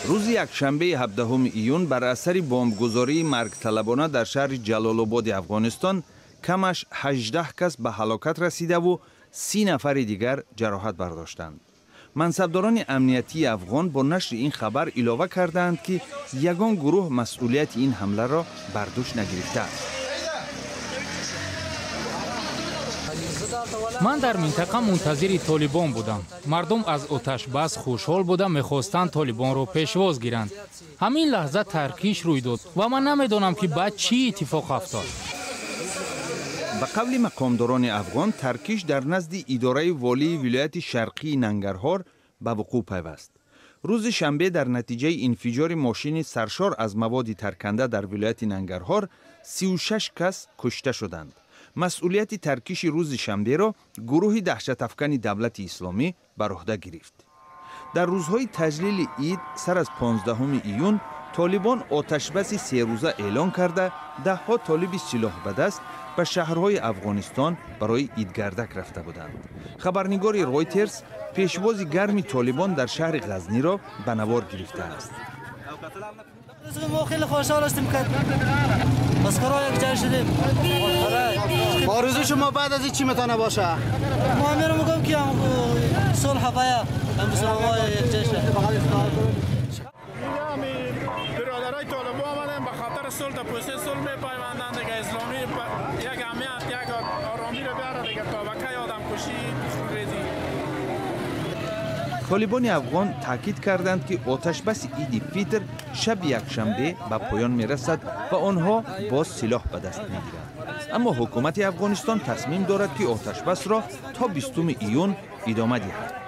Рӯзи якшанбеи 17 июн бар асари бомбгузории маргталабона дар шаҳри Ҷалолободи Афғонистон камаш 18 кас ба ҳалокат расидаву 30 нафари дигар ҷароҳат бардоштанд. Мансабдорони амниятии афғон бо нашри ин хабар илова кардаанд, ки ягон гурӯҳ масъулияти ин ҳамларо бар дӯш нагирифтааст. Ман дар минтақа мунтазири Толибон будам. Мардум аз оташбас хушҳол буда, мехостанд Толибонро пешвоз гиранд. Ҳамин лаҳза таркиш рӯй дод ва ман намедонам, ки баъд чӣ иттифоқ афтод. Ба қавли мақомдорони афғон, таркиш дар назди идораи волии вилояти шарқии Нангарҳор ба вуқӯъ пайваст. Рӯзи шанбе дар натиҷаи инфиҷори мошини саршор аз маводи тарканда дар вилояти Нангарҳор 36 кас кушта шуданд. Масъулияти таркиши рӯзи шанберо гурӯҳи даҳшатафкани Давлати Исломӣ бар уҳда гирифт. Дар рӯзҳои таҷлили ид сар аз 15 июн Толибон оташбаси серӯза эълон карда, даҳҳо толиби силоҳ ба даст ба шаҳрҳои Афғонистон барои идгардак рафта буданд. Хабарнигори Ройтерс пешвози гарми Толибон дар шаҳри Ғазниро ба навор гирифтааст. мо хеле хушҳол ҳастем, ки مسخره یک جای شدیم. آرزو شما بعد از این چی میتونه باشه؟ ما میرم میگم که صلح بایا هم مسلمان یک جای شد. برادرای طالبان آمدن به خاطر صلح، در پوسته صلح میپیوندن دیگه. اسلامی یک امنیت، یک آرامی رو بیاره دیگه، تا به کی آدم کشی ریزی. Толибони афғон таъкид карданд, ки оташбаси иди фитр шаби якшанбе ба поён мерасад ва онҳо боз силоҳ ба даст мегиранд. Аммо ҳукумати Афғонистон тасмим дорад, ки оташбасро то 20 июн идома диҳад.